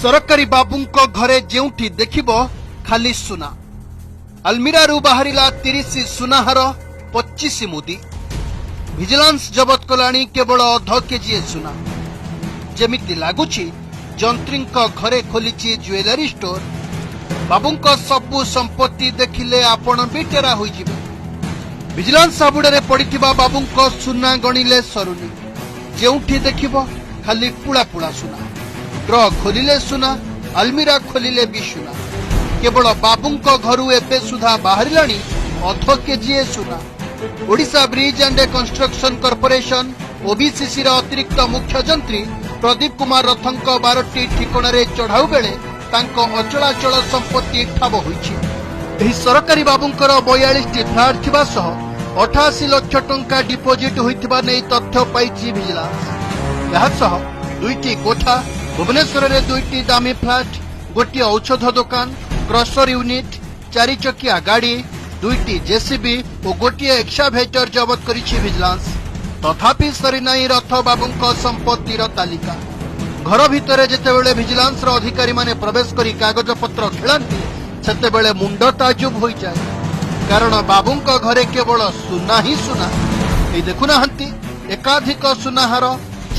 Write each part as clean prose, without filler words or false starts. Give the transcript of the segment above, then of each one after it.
ସରକାରୀ ବାବୁଙ୍କ ଘରେ ଯେଉଁଠି ଦେଖିବ ଖାଲି ସୁନା। ଆଲମିରାରୁ ବାହାରିଲା 30 ସୁନାହାର, 25 ମୁଦି। ଭିଜିଲାନ୍ସ ଜବତ କଲାଣି କେବଳ ଅଧ କେଜିଏ ସୁନା। ଯେମିତି ଲାଗୁଛି ଯନ୍ତ୍ରୀଙ୍କ ଘରେ ଖୋଲିଛି ଜୁଏଲାରୀ ଷ୍ଟୋର। ବାବୁଙ୍କ ସବୁ ସମ୍ପତ୍ତି ଦେଖିଲେ ଆପଣ ବି ଟେରା ହୋଇଯିବେ। ଭିଜିଲାନ୍ସ ହାବୁଡ଼ରେ ପଡ଼ିଥିବା ବାବୁଙ୍କ ସୁନା ଗଣିଲେ ସରୁନି। ଯେଉଁଠି ଦେଖିବ ଖାଲି ପୁଳା ପୁଳା ସୁନା। ଡ୍ର ଖୋଲିଲେ ସୁନା, ଆଲମିରା ଖୋଲିଲେ ବି ସୁନା। କେବଳ ବାବୁଙ୍କ ଘରୁ ଏବେ ସୁଦ୍ଧା ବାହାରିଲାଣି ଅଧ କେଜିଏ ସୁନା। Odisha bridge and construction corporation, ଓବିସିସିର ଅତିରିକ୍ତ ମୁଖ୍ୟ ଯନ୍ତ୍ରୀ ପ୍ରଦୀପ କୁମାର ରଥଙ୍କ 12ଟି ଠିକଣାରେ ଚଢ଼ାଉ ବେଳେ ତାଙ୍କ ଅଚଳାଚଳ ସମ୍ପତ୍ତି ଠାବ ହୋଇଛି। ଏହି ସରକାରୀ ବାବୁଙ୍କର 42ଟି ଫ୍ଲାଟ୍ ଥିବା ସହ 88 ଲକ୍ଷ ଟଙ୍କା ଡିପୋଜିଟ୍ ହୋଇଥିବା ନେଇ ତଥ୍ୟ ପାଇଛି ଭିଜିଲାନ୍ସ। ଏହାସହ ଦୁଇଟି କୋଠା, ଭୁବନେଶ୍ୱରରେ ଦୁଇଟି ଦାମୀ ଫ୍ଲାଟ୍, ଗୋଟିଏ ଔଷଧ ଦୋକାନ, କ୍ରସର ୟୁନିଟ୍, ଚାରିଚକିଆ ଗାଡ଼ି, ଦୁଇଟି ଜେସିବି ଓ ଗୋଟିଏ ଏକ୍ସାଭେଟର ଜବତ କରିଛି ଭିଜିଲାନ୍ସ। ତଥାପି ସରିନାହିଁ ରଥ ବାବୁଙ୍କ ସମ୍ପତ୍ତିର ତାଲିକା। ଘର ଭିତରେ ଯେତେବେଳେ ଭିଜିଲାନ୍ସର ଅଧିକାରୀମାନେ ପ୍ରବେଶ କରି କାଗଜପତ୍ର ଖେଳାନ୍ତି, ସେତେବେଳେ ମୁଣ୍ଡ ତାଜୁବ ହୋଇଯାଏ। କାରଣ ବାବୁଙ୍କ ଘରେ କେବଳ ସୁନା ହିଁ ସୁନା। ଏଇ ଦେଖୁନାହାନ୍ତି, ଏକାଧିକ ସୁନାହାର,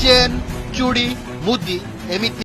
ଚେନ୍, ଚୁଡ଼ି, ମୁଦି ଏମିତି।